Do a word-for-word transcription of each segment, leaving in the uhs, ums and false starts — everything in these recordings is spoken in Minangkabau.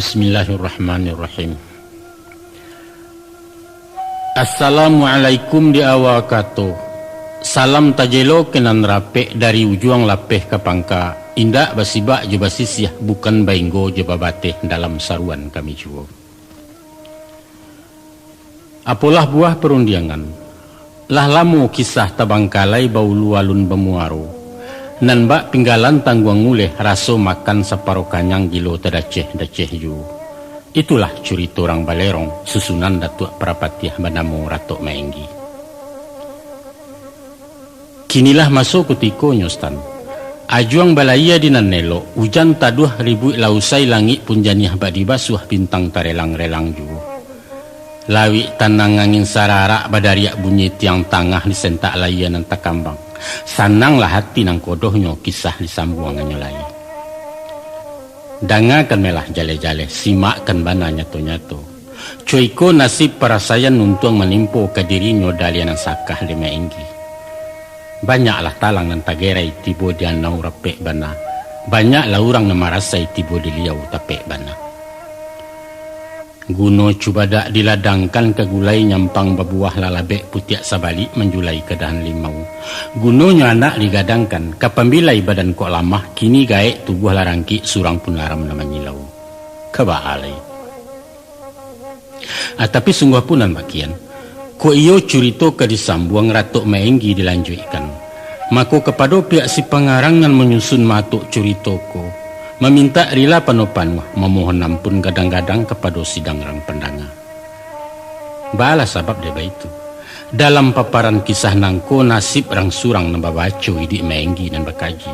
Bismillahirrahmanirrahim. Assalamualaikum di awa kato. Salam tajelo ka nan rapek dari ujuang lapeh ka pangka, indak basibak jo basisiah, bukan bainggo jo babateh, dalam saruan kami juo. Apolah buah parundiangan. Lah lamo kisah tabangkalai baulu alun bamuaro. Nan bak pinggalan tangguang uleh, raso makan saparo kanyang, gilo tadaceh-daceh juo. Itulah curito urang Balerong, susunan Datuak Parapatiah banamo Ratok Maenggi. Kinilah maso kutikonyo, Sutan. Ajuang balayia di nan elok, ujan taduah ribuik lah usai, langik pun janiah bak dibasuah, bintang tarelang-relang juo. Lauik tanang, angin sararak, badariak bunyi tiang tangah, disentak layia nan takambang. Sananglah ati nan kodohnyo, kisah disambuangannyo lai. Dangakan melah jaleh-jaleh, simakkan bana nyato-nyato. Co iko nasib parasaian untuang manimpo ka dirinyo, daliah nan sakah dek Maenggi. Banyaklah talang nan tagerai tibo di anau rapek bana, banyaklah urang nan marasai tibo di liau tapek bana. Guno cubadak diladangkan ka gulai, nyampang babuah lah labek, putiak sabalik manjulai ka dahan limau. Gunonyo anak digadangkan, ka pambilai badan kok lamah, kini gaek tubuah lah rangkik, surang pun laram nan manyilau. Ka baa lai. Ah, tapi sungguah pun nan bakian, kok iyo curito ka disambuang, Ratok Maenggi dilanjuikkan. Mako, kapado pihak si pangarang nan manyusun maatok curito ko, mamintak rila panuah-panuah, mamohon ampun gadang-gadang kapado sidang rang pandanga. Baalah sabab dek baitu. Dalam paparan kisah nangko, nasib rang surang nan babaco, iduik Maenggi nan bakaji.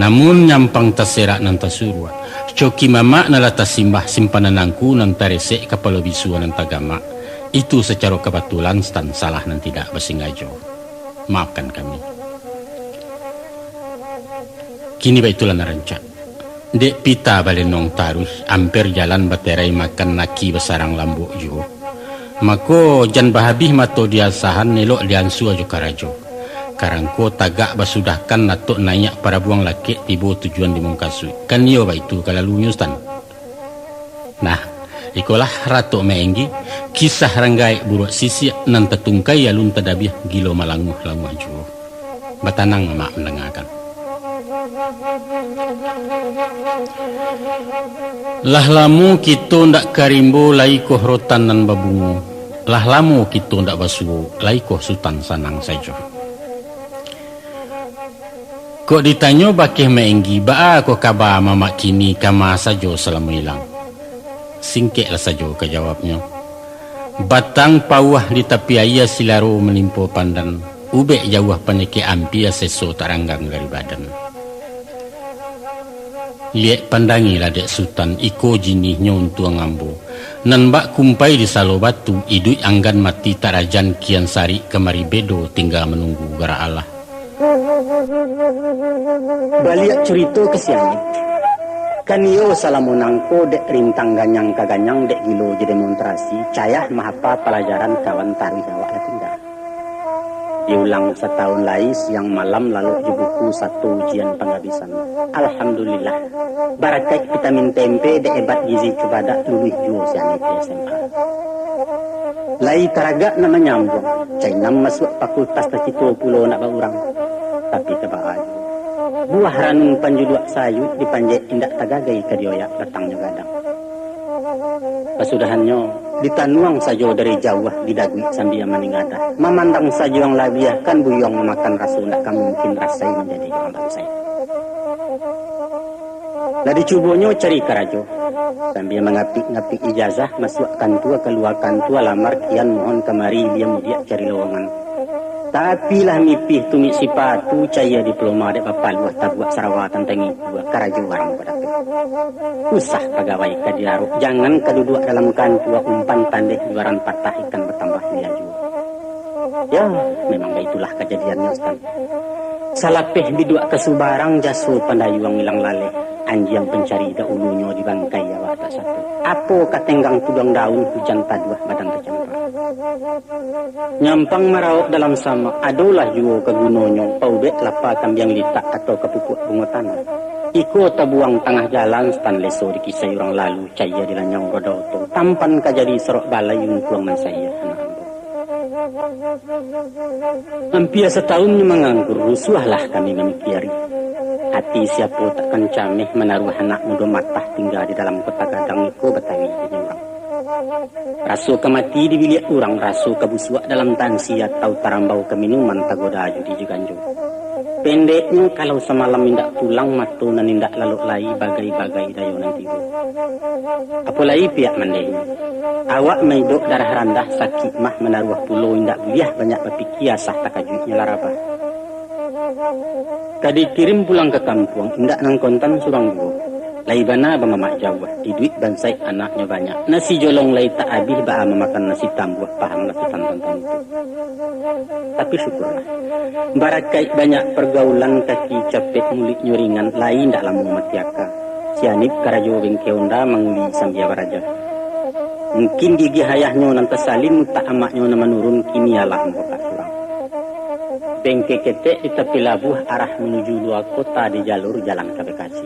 Namun nyampang taserak nan tasuruak, coki mamak nan lah tasimbah, simpanan angku nan taresek, kapalo bisua nan tagamak, itu sacaro kabatulan, Sutan, salah nan tidak basingajo. Maafkan kami. Kini baitulah nan rancak. Dek pita balenong taruih, amper jalan baterai, makan naki basarang lambok juo. Mako, jan bahabih mato di asahan, elok diansua jo karajo. Karangko tagak basudahkan, atok naiak parabuang lakek, tibo tujuan di mukasuik. Kan iyo baitu kalalunyo, Sutan. Nah, ikolah Ratok Maenggi, kisah rang gaek buruak sisiak, nan tatungkai alun tadabiah, gilo malanguah-languah juo. Batanang amak mandangakan. Lah lamo kito ndak ka rimbo, lai koh rotan nan babungo. Lah lamo kito ndak basuo, lai koh Sutan sanang sajo. Kok ditanyo bakeh Maenggi, baa koh kaba mamak kini, kama sajo salamo ilang? Singkeklah sajo ka jawabnyo. Batang pauah di tapi aia, silaro manimpo pandan, ubek jauah panyakik ampia, seso tak ranggang dari badan. Liek pandangilah dek Sutan, iko jinihnyo untuang ambo. Nan bak kumpai di Salo Batu, iduik anggan mati tak rajan, kian sarik kamari bedo, tingga manunggu garak Allah. Baliak curito ka siang, kan iyo salamo nangko dek rintang ganyang ka ganyang, dek gilo jo demonstrasi, cayah mahapa palajaran kawan taruih awak lah tingga. Diulang satahun lai, siang malam lalok jo buku sato ujian panggabisan. Alhamdulillah, barakaik vitamin tempe dek ebat gizi cubadak, luluih juo si Anit di S M A. Lai taragak nak manyambuang, Cainam masuak fakultas, tacito pulo nak baurang. Tapi ka baa juo, buah ranun panjuluak sayuik, dipanjek indak tagagai, ka dioyak batangnyo gadang. Kasudahannyo, ditanuang sajo dari jauah, didaguik sambia maningadah. Mamandang sajo nan labiah, kan buyuang mamakan raso, ndak ka mungkin rasai manjadi urang bansai. Lah dicubonyo cari karajo, sambia mangapik-ngapik ijazah, masuak kantua, kalua kantua, lamar kian mohon kamari, ilia mudiak cari lowongan. Tapi lah mipih tumik sipatu, cayia diploma dek bapaluah, tabuak sarawa tantang ikua, karajo barang ko dapek. Usah pagawai ka diarok, jangan ka duduak dalam kantua, umpan tandeh luaran patah, ikan batambah lia juo. Ya, memang baitulah kajadiannyo, Sutan. Salapeh biduak ka subarang, jaso pandayuang ilang laleh, anjiang pancari dahulunyo, di bangkai awak tak sato. Apo ka tenggang tuduang daun, hujan taduah badan tacampak. Nyampang maraok dalam samak, adolah juo ka gunonyo, paubek lapa kambiang litak, atau ka pupuak bungo tanah. Iko tabuang tangah jalan, Stan, leso dikisai urang lalu, cayia dilanyau roda oto, tampan ka jadi sorok balai untuang nan saiya anak ambo. Ampia satahun nyo manganggur, rusuahlah kami mamikiari. Ati siapo takkan cameh manaruah anak mudo matah tingga di dalam kota gadang iko batawi di urang. Raso ka mati di biliak urang, raso ka busuak dalam tansi atau tarambau ka minuman, tagoda judi jo ganjo. Pendeknyo, kalau samalam indak pulang, mato nan indak lalok lai, bagai-bagai dayo nan tibo. Apo lai pihak mandehnyo? Awak maidok darah randah, sakik mah manaruah pulo, indak buliah banyak bapikia, sah takajuiknyo larabah. Ka dikirim pulang ka kampuang, indak nan kontan surang juo. Lai bana bamamak jauah, iduik bansaik anaknyo banyak. Nasi jolong lai tak abih, baa mamakan nasi tambuah, pahamlah Sutan tantang itu. Tapi syukurlah, barakaik banyak pargaulan, kaki capek, muluiknyo ringan, lai indak lamo mati aka. Si Anip karajo bengke onda, manguli sambia baraja. Mungkin gigih ayahnyo nan tasalin, utak amaknyo nan manurun, kini alah mambakak surang. Bengke ketek di tapi labuah, arah manuju lua kota, di jalur jalan ka Bekasi.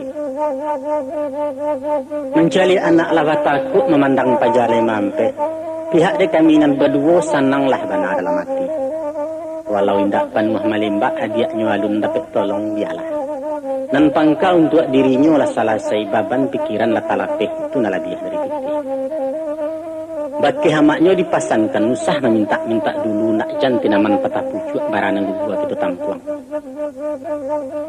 Mancaliak anak lah batakuik, mamandang paja lai maampek. Pihak dek kami nan baduo sananglah bana dalam ati. Walau indak panuah malimbak, adiaknyo alun dapek tolong, bialah. Nan pangka untuak dirinyo lah salasai, baban pikiran lah talapeh, itu nan labiah dari pitih. Bakeh amaknyo dipasankan, usah mamintak-mintak dulu, nak jan tanaman patah pucuak, bara nan gugua kito tampuang.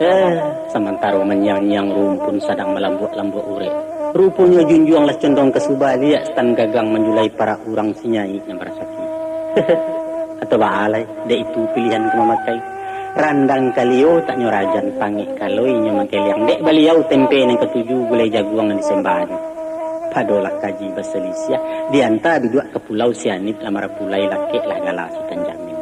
Eh, samantaro manyiang-nyiang rumpun, sadang malambuak-lambuak urek. Ruponyo junjuang lah condong ka subaliak, Stan, gagang manjulai parak urang, si Nyai nan barasaki. Atau baa lai, dek itu pilihan ka mamakai. Randang kalio tak nyo rajan, pangek kaloi nyo mangkeliang. Dek baliau tempe nan katuju, gulai jaguang nan disembahnyo. Padolah kaji basalisiah, dianta duduak ka pulau, si Anip lah marapulai, lakeklah gala Sutan Jamin.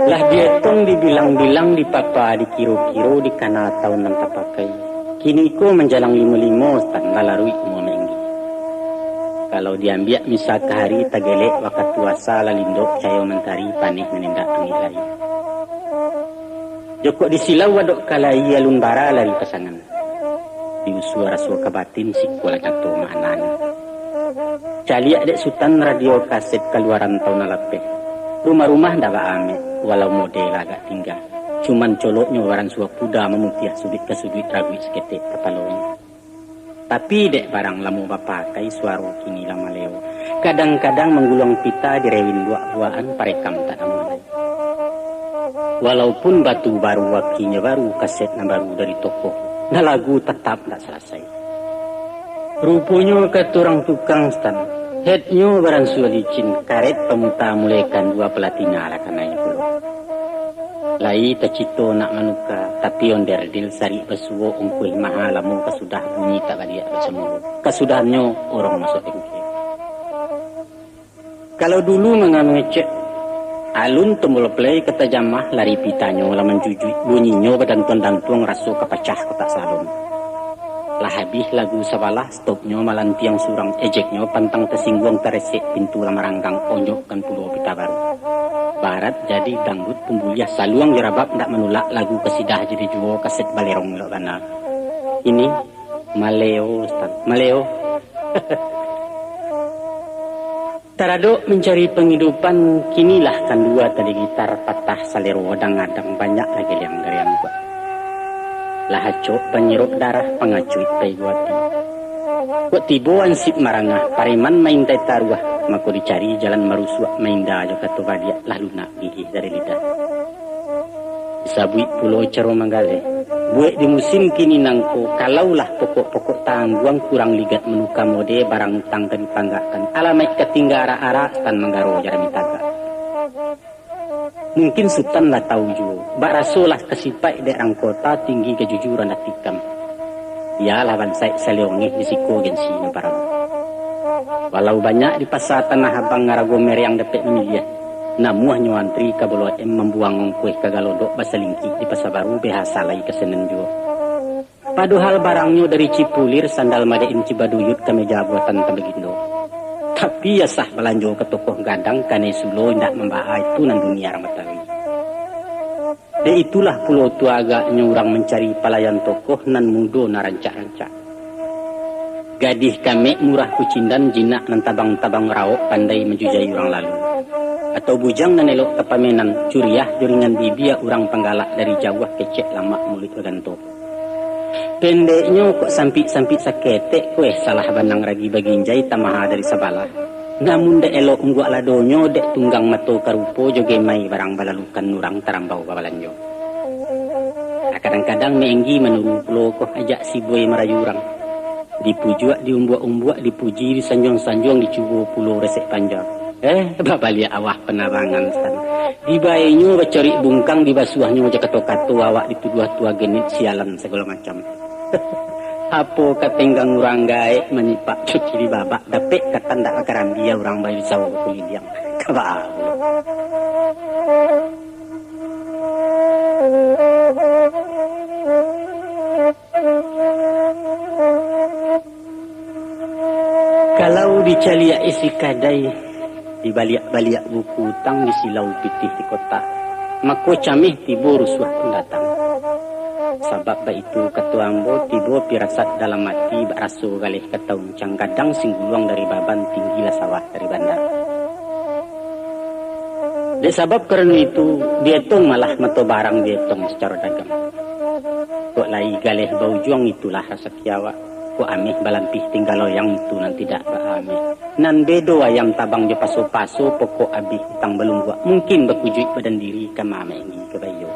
Lah dietong, dibilang-bilang, dipapa, dikiro-kiro, dikana taun nan tapakai. Kini ko manjalang limo-limo, Stan, lah laruik umua mainggi. Kalau diambiak misa ka hari, tagelek wakatu asa, lah lindok cayo mantari, paneh nan indak angek lai. Jokok disilau wadok kalai, alun bara lari pasangan. Diusua raso ka batin, siko lah nyato maknanyo. Caliak dek Sutan radio kaset kaluaran taun nan lapeh. Rumah-rumah ndak baamek, walau model agak tingga. Cuman coloknyo baransua kuda, mamutiah suduik ka suduik, raguik saketek kapalonyo. Tapi dek barang lamo bapakai, suaro kini lah maleo. Kadang-kadang mangguluang pita, direwin buak-buakan, parekam tak namuah lai. Walaupun batu baru, akinyo baru, kaset nan baru dari toko, nah lagu tatap ndak salasai. Ruponyo kata urang tukang, Stan, headnyo baransua licin, karet pamuta mulai kandua, palatina lah kanai pulo. Lai tacito nak manuka, tapi onderdil sarik basuo, ongkoih maha, lamo ka sudah, bunyi tak baliak basamua. Kasudahannyo urang masuak bengke. Kalau dulu manganu ngecek, alun tombol play ka tajamah, lari pitanyo lah manjujuik, bunyinyo badantuang-dantuang, raso ka pacah kotak salon. Lah abih lagu sabalah, stopnyo malantiang surang, ejeknyo pantang tasingguang, taresek pintu lah maranggang, onyokkan pulo pita baru. Barat jadi dangdut pun buliah, saluang jo rabab ndak manulak, lagu kasidah jadi juo, kaset balerong elok bana. Kini maleo, Stan, maleo. Taradok mancari pangidupan, kinilah kandua tali gitar, patah salero, adang-adang banyak lah geliang gariang buak. Lah acok panyirok darah, pangacuik paigo ati. Kok tibo ansip marangah, pareman maintai taruah, mako dicari jalan marusuak, mainda jo kato baliak, lah lunak gigih dari lidah. Disabuik pulo caro manggaleh. Buek di musim kini nangko, kalaulah pokok-pokok taangguang, kurang ligat manuka mode, barang utang tadi panggakkan, alamaik ka tingga arak-arak, Stan, manggaro jarami tagak. Mungkin Sutan lah tau juo, bak raso lah kasipaik dek rang kota, tinggi kajujuran ati kam. Iyolah bansaik saliongeh, di siko gengsinyo paralu. Walau banyak di pasa Tanah Abang arago meriang dapek mamiliah, namuahnyo antri ka Blok M, mambuang ongkoih ka Galodok, basalingkik di Pasa Baru, bahasa lai ka Senen juo. Padohal barangnyo dari Cipulir, sandal Made in Cibaduyut, kameja buatan Tambagindo. Tapi yo sah balanjo ka tokoh gadang, kanai sulo indak mambaa, itu nan dunia urang Batawi. Dek itulah pulo tu agaknyo urang mancari palayan tokoh nan mudo nan rancak-rancak. Gadih kamek murah kucindan, jinak nan tabang-tabang rawok, pandai manjujai urang lalu. Atau bujang nan elok tapamenan, curiah jo ringan bibia, urang panggalak dari jauah, kecek lamak muluik baganto. Pendeknyo kok sampik-sampik saketek, kueh salah banang ragi baginjai, tamaha dari sabalah. Namun dek elok ungguak ladonyo, dek tunggang mato ka rupo, jo gemai barang balalukan, urang tarambau babalanjo. Kadang-kadang Mak Enggi manuru pulo koh, ajak si Boy marayu urang. Dipujuak, diumbuak-umbuak, dipuji, disanjuang-sanjuang, dicubo pulo resek panja. Eh, babaliak awah panabangan, Stan. Dibaenyo bacorik bungkang, dibasuahnyo jo kato-kato, awak dituduah tua genit, sialan sagalo macam. Apo ka tenggang urang gaek, manyipak cuci di babak, dapek katan dak bakarambia, urang bayu sawo bakuliliang. Kaba. Kalau dicaliak isi kadai, dibaliak-baliak buku utang, disilau pitih di kotak, mako cameh tibo, rusuah pun datang. Sabab baitu kato ambo, tibo pirasat dalam ati, bak raso galeh ka taun, canggadang singguluang dari baban, tinggilah sawah dari banda. Dek sabab karano itu, dietong malah mato barang dietong sacaro dagang. Kok lai galeh baujuang, itulah rasaki awak. Kok ameh balampih tingga loyang, itu nan tidak baameh. Nan bedo ayam tabang jo paso-paso, pokok abih utang balungguak, mungkin bakujuik badan diri, kama Mak Enggi ka baiyo.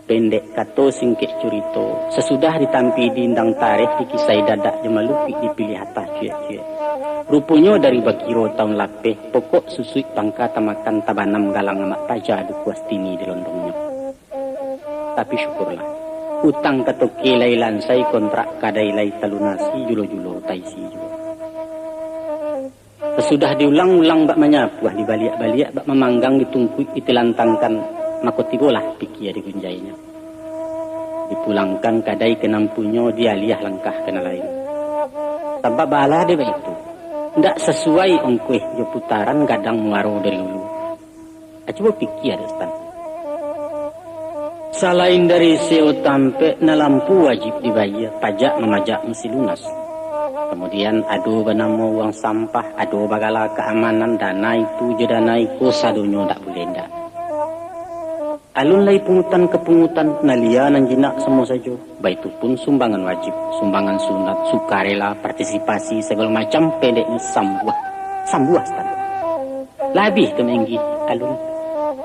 Pendek kato, singkek curito, sasudah ditampi di indang tareh, dikisai dadak jo malupik, dipiliah atah cuek-cuek. Ruponyo dari bakiro taun lapeh, pokok susuik pangka tamakan, tabanam galang amak paja, duku astini di londongnyo. Tapi syukurlah, utang ka toke lai lansai, kontrak kadai lai talunasi, julo-julo taisi juo. Sasudah diulang-ulang bak manyapuah, dibaliak-baliak bak mamanggang, ditungkuik ditilantangkan, mako tibolah pikia digunjainyo. Dipulangkan kadai ka nan punyo, dialiah langkah ka nan lain. Sabab baalah dek baitu, ndak sasuai ongkoih jo putaran, gadang muaro dari hulu. Ah, cubo pikia dek Stan. Salain dari seo tampek, nan lampu wajib dibayia, pajak mamajak musti lunas. Kamudian, ado banamo uang sampah, ado bagala kaamanan, dana itu jo dana iko, sadonyo ndak buleh ndak. Alun lai pungutan ka pungutan, nan lia nan jinak samo sajo. Baitu pun sumbangan wajib, sumbangan sunat, sukarela, partisipasi, sagalo macam, pendeknyo sambuah. Sambuah, Stan. Labiah ka Mak Enggi, alun.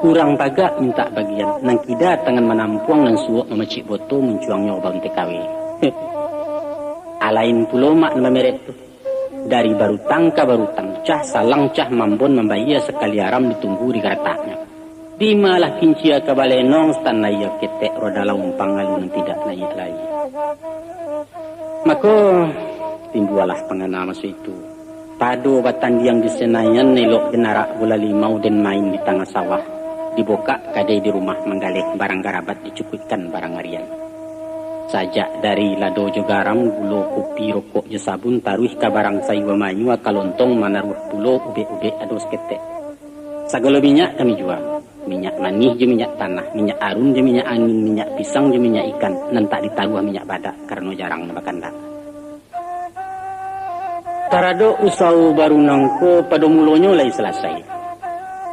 Urang bagak mintak bagian, nan kida tangan manampuang, nan suok mamacik boto, muncuangnyo baun T K W. Alain pulo mak nan mamerek tu. Dari barutang ka barutang, cah salang, cah mambon mambayia, sakali aram ditunggu di garataknyo. Dimalah kincia ka balenong, Stan, nan iyo ketek, roda laumpang, alun nan tidak naiak lai. Mako, timbualah pangana maso itu. Pado batandiang di Senayan, elok den arak gula limau, den main di tangah sawah, dibokak kadai di rumah, manggaleh barang garabat, dicukuikkan barang arian. Sajak dari lado jo garam, gulo, kopi, rokok jo sabun, taruih ka barang sayua manyua, ka lontong manaruah pulo, ubek-ubek ado saketek. Sagalo minyak kami jua. Minyak manih jo minyak tanah, minyak arun jo minyak angin, minyak pisang jo minyak ikan, nan tak ditaruah minyak badak, karano jarang nan bakandak. Taradok usawo baru nangko, pado mulonyo lai salasai.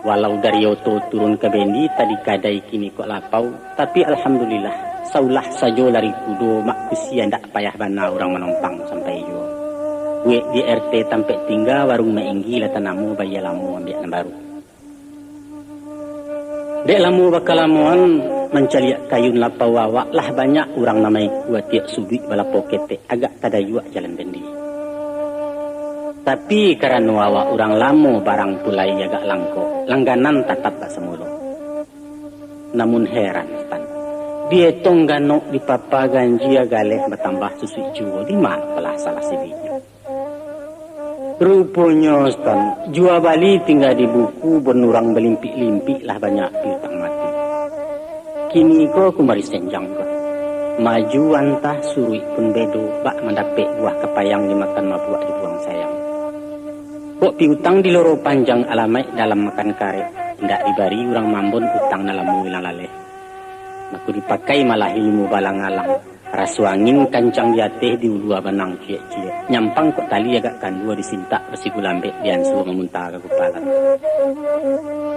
Walau dari oto turun ka bendi, tadi kadai kini kok lapau, tapi alhamdulillah, saulah sajo lari kudo, mak kusia ndak payah bana urang manompang sampai juo. Buek di R T tampek tingga, warung Mak Enggi lah tanamo, bayia lamo ambiak nan baru. Dek lamo bakalamoan mancaliak kayun lapau awak, lah banyak urang nan maikua tiok suduik balapo ketek, agak tadayuak jalan bendi. Tapi karano awak urang lamo, barang pulai agak langkok, langganan tatap bak samulo. Namun heran, Stan, dietong ganok, dipapa ganjia, galeh batambah susuik juo, di ma palah salah siliknyo? Ruponyo, Stan, jua bali tingga di buku, bon urang balimpik-limpik, lah banyak piutang mati. Kini ko kumari senjang ko. Maju antah suruik pun bedo, bak mandapek buah kapayang, dimakan mabuak dibuang sayang. Kok piutang di Loro Panjang, alamaik dalam makan karek, indak dibari urang mambon utang nan lamo ilang laleh. Mako dipakai malah ilmu balang-alang, raso angin kancang di ateh, di ulu banang ciek-ciek, nyampang kok tali agak kandua, disintak basigu lambek, dianso mamunta ka gupalan.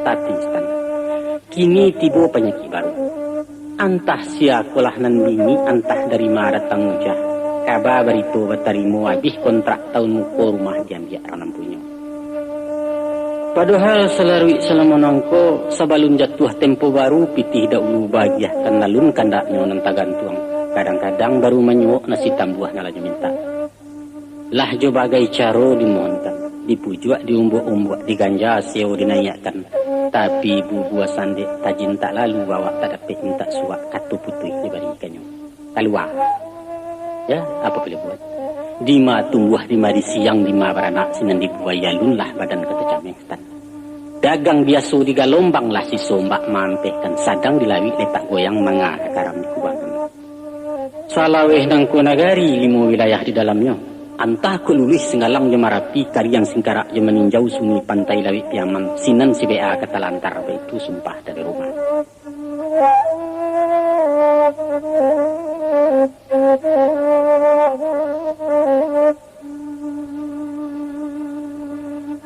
Tapi, Sutan, kini tibo panyakik baru. Antah sia kolah nan bingik, antah dari ma datang ujah. Kaba barito batarimo, abih kontrak taun muko, rumah diambiak urang nan punyo. Padohal salaruik salamo nangko, sabalun jatuah tempo baru, pitih daulu bagiahkan, lalun kandaknyo nan tagantuang. Kadang-kadang baru manyuok nasi tambuah nan lah nyo mintak. Lah jo bagai caro dimohonkan, dipujuak, diumbuak-umbuak, diganja seo, dinaiakkan. Tapi bubua sandek, tajin tak lalu, awak tak dapek mintak suak, kato putuih dibarikannyo. Kalua. Ya, apo buliah buek? Dima tumbuah, dima disiang, dima baranak, sinan dibuai alun lah badan ka tacameh, Sutan. Dagang biaso di galombang, lah siso ombak maantehkan, sadang di lauik letak goyang, manga ka karam di kubangan. Salaweh nangko nagari, limo wilayah di dalamnyo. Antah kok luluih Singgalang jo Marapi, Kariang Singkarak jo Maninjau, Sungi Pantai Lauik Piaman, sinan si bea ka talantar, baitu sumpah dari rumah.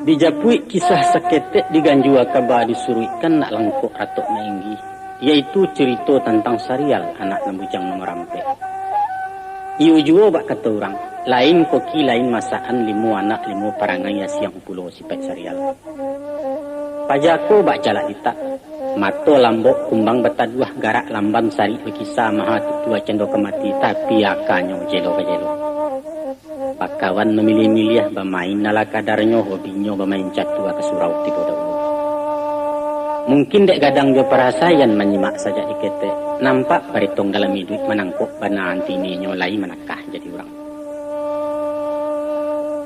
Dijapuik kisah saketek, diganjua kaba disuruikkan, nak langkok ratok mainggi, yaitu curito tantang Sarial, anak nan bujang nomor ampek. Iyo juo bak kato urang, lain koki, lain masakan, limo anak, limo parangai, asiang pulo sipaik Sarial. Paja ko bak jalak litak, mato lambok kumbang bataduah, garak lamban sarik bakisa, maha tutua cando ka mati, tapi akanyo jelo ka jelo. Bakawan mamiliah-miliah, bamain ala kadarnyo, hobinyo bamain catua ka surau tibo daulu. Mungkin dek gadang jo parasaian manyimak sajak di ketek, nampak baritong dalam iduik, manangkok bana antininyo, lai manakah jadi urang.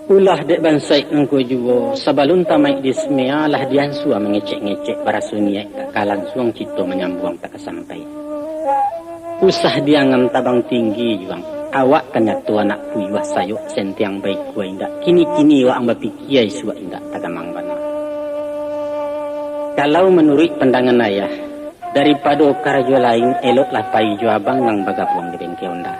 Ulah dek bansaik nangko juo, sabalun tamaik di semea, lah diansua mangecek-ngecek, baraso niaik tak ka lansuang, cito manyambuang tak ka sampai. Usah diangan tabang tinggi juang, awak ka nyato anak puyuah, sayok sentiang baikua indak, kini-kini waang bapikia, isuak indak tagamang bana. Kalau manuruik pandangan ayah, daripado karajo lain, eloklah pai jo abang nan bagabuang di bengke onda.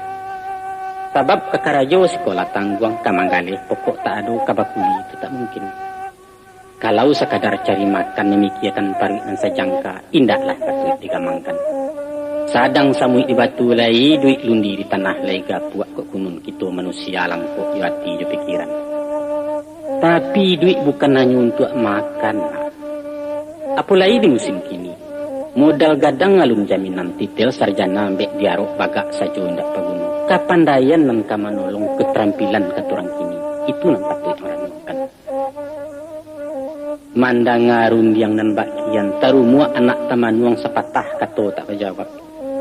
Sabab ka karajo sikola tangguang, ka manggaleh pokok tak ado, ka bakuli tu tak mungkin. Kalau sakadar cari makan, mamikiakan paruik nan sajangka, indaklah patuik digamangkan. Sadang samuik di batu lai, duik lundi di tanah lai, gapuak kok kunun kito manusia, langkok jo ati jo pikiran. Tapi duik bukan hanyo untuak makan, nak. Apo lai di musim kini? Modal gadang alun jaminan, titel sarjana ambek diarok bagak sajo indak paguno. Kapandaian nan ka manolong, keterampilan kato urang kini, itu nan patuik diranongkan. Mandanga rundiang nan bak kian, tarumuak anak tamanuang, sapatah kato tak bajawab.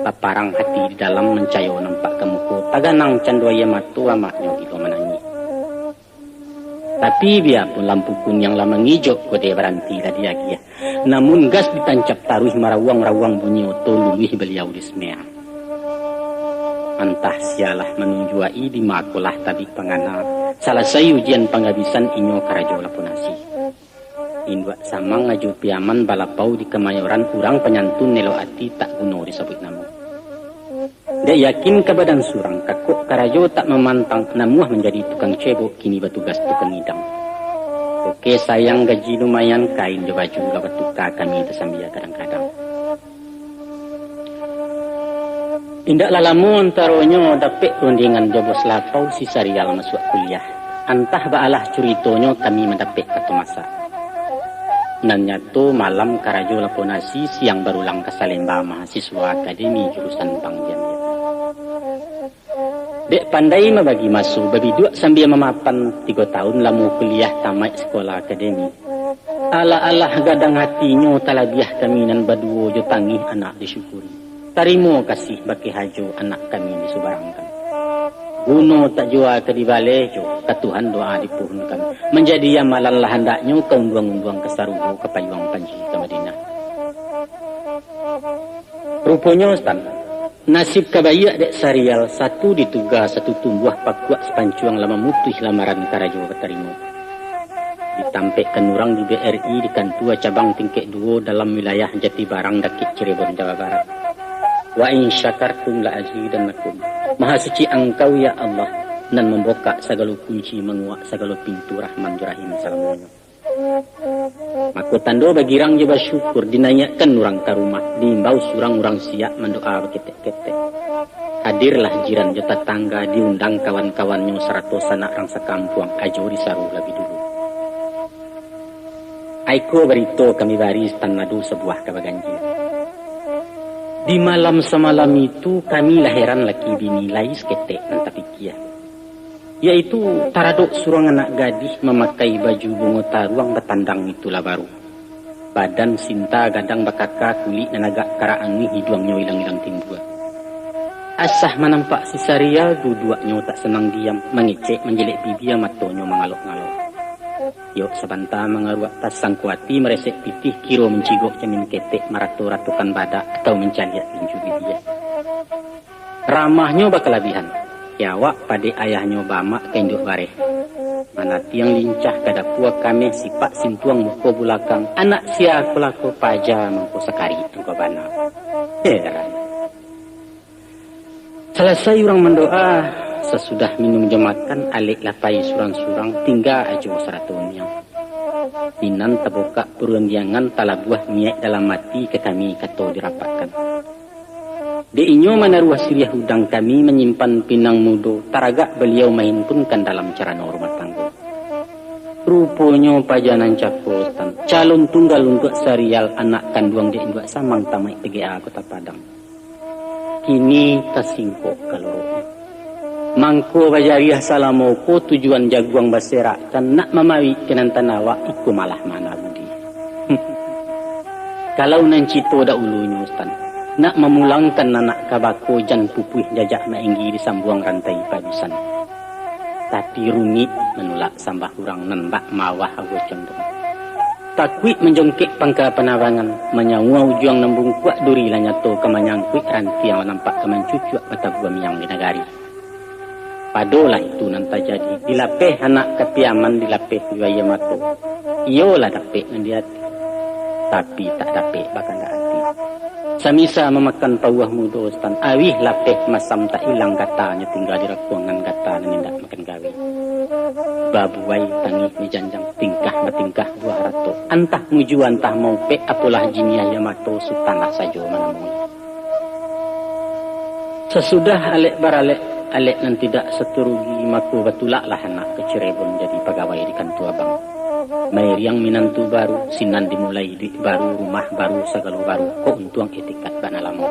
Baparang hati di dalam, mancayo nampak ka muko, taganang cando aia mato, amaknyo gilo manangih. Tapi biapun lampu kuniang lah mangijok, kode baranti lah diagiah, namun gas ditancap taruih, marawang-rawang bunyi oto, luluih baliau di semea. Antah sialah manunjuak-i, di ma ko lah tabik pangana, salasai ujian panggabisan, inyo karajo lapau nasi. Induak Samang Ajo Piaman balapau di Kamayoran, urang panyantun, elok ati, tak guno disabuik namo. Dek yakin ka badan surang, kakok karajo tak mamantang, namuah manjadi tukang cebok, kini batugas tukang idang. Oke sayang, gaji lumayan, kain jo baju lah batuka, kami tasambia kadang-kadang. Indaklah lamo antaronyo, dapek rundiangan jo bos lapau, si Sarial masuak kuliah. Antah baalah curitonyo, kami mandapek kato masak. Nan nyato, malam karajo lapau nasi, siang barulang ka Salemba, mahasiswa akademi jurusan bank diambiak. Dek pandai mambagi maso, babiduak sambia mamapan, tigo taun lamo kuliah, tamaik sikola akademi. Alah-alah gadang hatinyo, talabiah kami nan baduo, jo tangih anak disyukuri. Tarimo kasih bakeh ajo, anak kami disubarangkan. Guno tak jua ka dibaleh jo, ka Tuhan doa dipuhunkan. Manjadi amalan lah handaknyo, ka unduang-unduang ka sarugo, ka payuang panji ka Madinah. Ruponyo, Sutan, nasib ka baiak dek Sarial, satu dituga, satu tumbuah, pakuak sapancuang, lah mamutuih lamaran karajo batarimo. Ditampekkan urang di B R I di kantua cabang tingkek duo dalam wilayah Jatibarang, Dakek Cirebon, Jawa Barat. Wa in syakartum la azidannakum. Maha suci Angkau, ya Allah, nan mambukak sagalo kunci, manguak sagalo pintu, Rahman jo Rahim salamonyo. Mako tando bagirang jo basyukur, dinaiakkan urang ka rumah, diimbau surang urang siak mandoa baketek-ketek. Hadirlah jiran jo tatangga, diundang kawan-kawannyo sarato sanak rang sakampuang, ajo disaru labiah dulu. Aiko barito kami bari, Sutan, ado sabuah ka baganjia. Di malam samalam itu, kami lah heran laki bini, lai saketek nan tapikia. Yaitu taradok surang anak gadih mamakai baju bungo taruang batandang itulah baru. Badan sinta gadang bakaka, kulik nan agak karak anguih, iduangnyo ilang-ilang timbua. Asah manampak si Sarial, duduaknyo tak sanang diam, mangecek manjelek bibia, matonyo mangalok-ngalok. Yok sabanta mangaruak tasangko ati, maresek pitih kiro mancigok camin ketek, marato-ratokan badak atau mancaliak tinju bibia. Ramahnyo bakalabiahan. Kiawak padek ayahnyo, bamak ka induak bareh. Manatiang lincah ka dapua kameh, sipak sintuang muko bulakang, anak sia ko lako paja mangko sakari angko bana. Heran. Salasai urang mandoa, sasudah minum jo makan, alek lah pai surang-surang, tingga ajo sarato niang. Di nan tabukak parundiangan, talabuah niaik dalam ati, ka kami kato dirapakkan. Dek inyo manaruah siriah udang kami, manyimpan pinang mudo, taragak baliau mahinpunkan dalam carano rumah tanggo. Ruponyo paja nan cako, Sutan, calon tunggal untuak Sarial, anak kanduang dek induak samang tamaik P G A Kota Padang. Kini tasingkok kaloroknyo. Mangko bajariah salamo ko, tujuan jaguang baserakkan, nak mamawikkan nan tanawak, iko malah mana budi. Kalau nan cito daulunyo, Sutan, nak mamulangkan anak ka bako, jan pupuih jajak mainggi, disambuang rantai pabisan. Tapi rumik manulak sambah urang, nan bak mawah awo condong. Takuik manjongkek pangka panabangan, manyaua ujuang nan bungkuak, duri lah nyato ka manyangkuik, rantiang lah nampak ka mancucuak, batabua miang di nagari. Padolah itu nan tajadi, dilapeh anak ka Piaman, dilapeh jo aia mato. Iyo lah dapek nan di ati, tapi tak dapek bakandak ati. Samisa mamakan pauah mudo, Sutan, awih lapeh masam, tak ilang gatanyo, tingga di rakuangan gata nan indak makan gawe. Babuai tangih di janjang, tingkah batingkah buah rato, antah mujua antah maupek, apolah jiniah aia mato, Sutanlah sajo manamui. Sasudah alek baralek, alek nan tidak satu rugi, mako batulaklah anak ka Cirebon jadi pagawai di kantua bank. Mairiang minantu baru, sinan dimulai iduik baru, rumah baru, sagalo baru, kok untuang itikat bana lamo.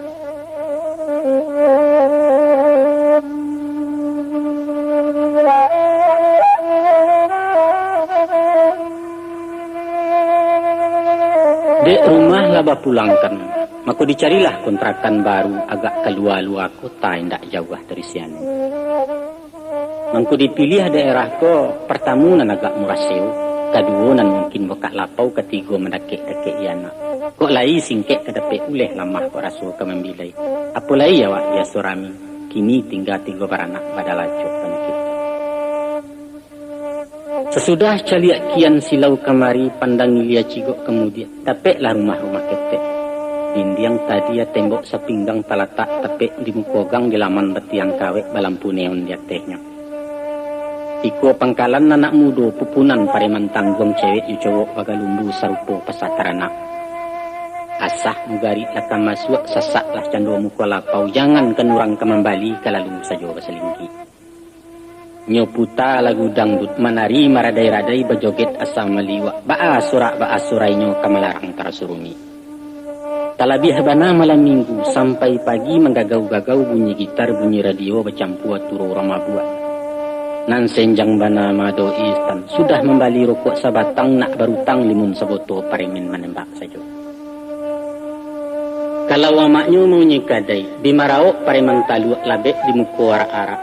Dek rumah lah bapulangkan, mako dicarilah kontrakan baru agak kalua-lua kota, indak jauah dari sinan. Mangko dipiliah daerah ko, partamo nan agak murah sewo, kaduo nan mungkin bukak lapau, katigo mandakek-dakek di anak. Kok lai singkek ka dapek uleh, lamah kok raso ka mambilai. Apo lai awak biaso rami, kini tingga tigo baranak, badalacok panyakik. Sasudah caliak kian silau kamari, pandang ilia cigok kamudiak, dapeklah rumah-rumah ketek. Dindiang tadia, tembok sapinggang talatak, tapek di muko gang, di laman batiang kawek, balampu neon di atehnyo. Iko pangkalan anak mudo, pupunan pareman tangguang, cewek jo cowok bagalumbu, sarupo pasa taranak. Asah mugarik lah ka masuak, sasaklah cando muko lapau, jangankan urang ka mambali, ka lalu sajo basalingki. Nyo puta lagu dangdut, manari maradai-radai, bajoget asa maliwak, baa sorak baa sorainyo, ka malarang taraso rumik. Talabiah bana malam minggu, sampai pagi manggagau-gagau, bunyi gitar, bunyi radio, bacampua turo urang mabuak. Nan senjang bana mado Istan, sudah mambali rokok sabatang, nak barutang limun saboto, paremen manembak sajo. Kalau amaknyo maunyi kadai, bi maraok pareman taluak, labek di muko arak-arak.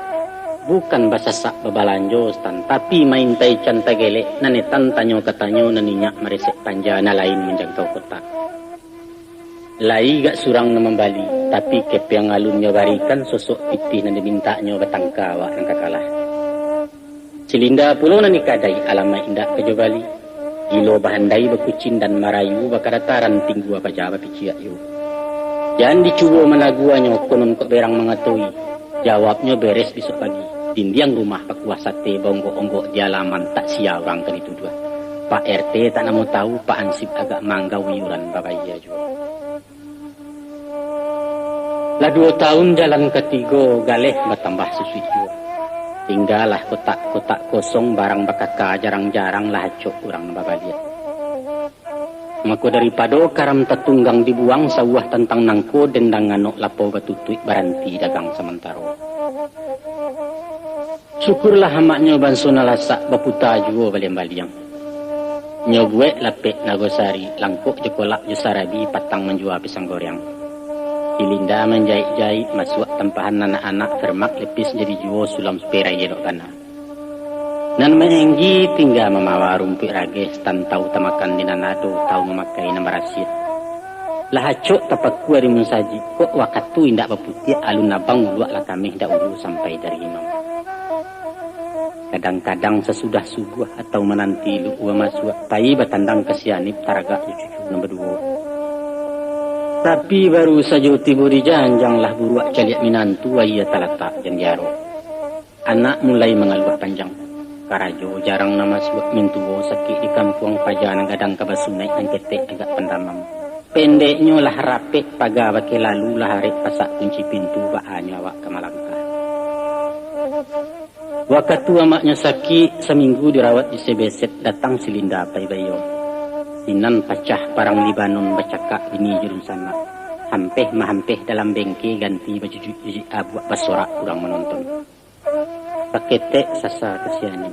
Bukan basasak babalanjo, Stan, tapi maintai can tagelek, nan etan tanyo ka tanyo, nan inyak maresek panja, nan lain manjangkau kotak. Lai gak surang nan mambali, tapi kepeang alun nyo barikan, sosok pitih nan dimintaknyo, batangka awak nan ka kalah. Silinda pulo nan di kadai, alamaik indak ka jo bali. Gilo bahandai bakucing dan marayu bakadataran, tinggua paja bapiciak yo. Jan dicubo managuanyo, konon kok berang mangatoi. Jawabnyo beres bisuak pagi. Dindiang rumah pakuah sate, baonggok-onggok di alaman, tak sia urang ka dituduah. Pak R T tak namo tahu, Pak Hansip agak manggau iuran babayia juo. Lah duo taun jalan katigo, galeh batambah susuik juo. Tinggalah kotak-kotak kosong, barang bakaka jarang-jarang lah acok urang nan babaliak. Mako daripado karam tatunggang dibuang, sauah tantang nangko, dendang anok lapau batutuik, baranti dagang samantaro. Syukurlah amaknyo banso nan lasak, baputa juo baliang-baliang. Nyo buek lapek nagosari, langkok jo kolak jo sarabi, patang manjua pisang goreang. Si Linda manjaik-jaik, masuak tampahan anak-anak, permak lepis jadi juo, sulam superai elok bana. Nan maenggi tingga mamawa rumpuik rageh, tantau tamakan di nan ado, tau mamakai nan barasiah. Lah acok tapakua di musajik, kok wakatu indak baputiak, alun abang uluak lah kameh, dahulu sampai dari imam. Kadang-kadang sasudah subuah atau mananti luhua masuak, pai batandang ka si Hanif, taragak jo cucu nan baduo. Tapi baru sajo tibo di janjang, lah buruak caliak minantu, aia talatak jan diarok. Anak mulai mangaluah panjang. Karajo jarang nan masuak, mintuo sakik di kampuang, paja nan gadang ka basunaik, nan ketek agak pandamam. Pendeknyo lah rapek paga bakeh lalu, lah arek pasak kunci pintu, baa nyo awak ka malangkah. Wakatu amaknyo sakik, saminggu dirawat di Sebeset, datang si Linda pai baiyo. Sinan pacah parang Libanon, bacakak bini jo dunsanak. Hampeh-mahampeh dalam bengke, ganti bajujuik-jujuik abuak, basorak urang manonton. Saketek sasa kasiannyo.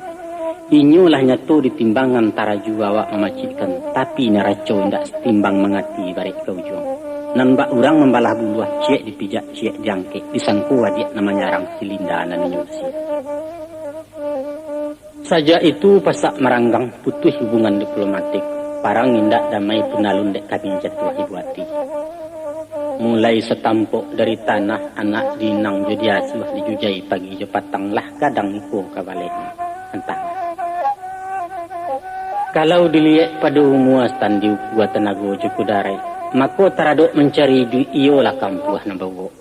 Inyo lah nyato ditimbang, nan taraju awak mamacikkan, tapi naraco indak satimbang, mangati barek ka ujuang. Nan bak urang mambalah buluah, ciek dipijak, ciek diangkek, disangko adiak nan manyarang, si Linda nan inyo usia. Sajak itu pasak maranggang, putuih hubungan diplomatik. Parang indak damai pun alun, dek kami jatuah ibu ati. Mulai satampok dari tanah, anak diinang jo diasuah, dijujai pagi jo patang, lah kadang iko ka baleh antah. Kalau diliek pado umua, stan di ukua tanago jo kudarai, mako taradok mancari iduik, iyolah kampuah nan bauwok.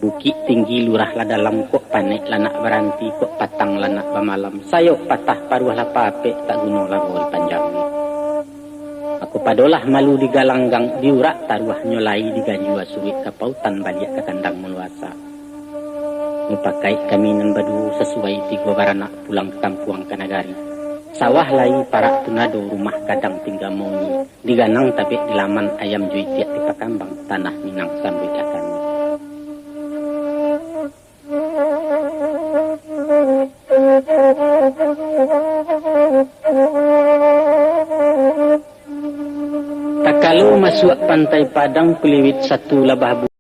Bukik Tinggi lurah lah dalam, kok panek lah nak baranti, kok patang lah nak bamalam, sayok patah paruah lah papek, tak guno lago dipanjangi. Mako padolah malu digalanggang, diurak taruahnyo lai, diganjua suruik ka pautan, baliak ka kandang muluasa. Mupakaik kami nan baduo, sasuai tigo baranak, pulang ka kampuang ka nagari. Sawah lai parak tunado, rumah gadang tingga mauni. Diganang tabek di laman, ayam jo itiak dipakambang, tanah Minang sambuiklah kami. Takalo masuak Pantai Padang, kuliwit satu labah bu-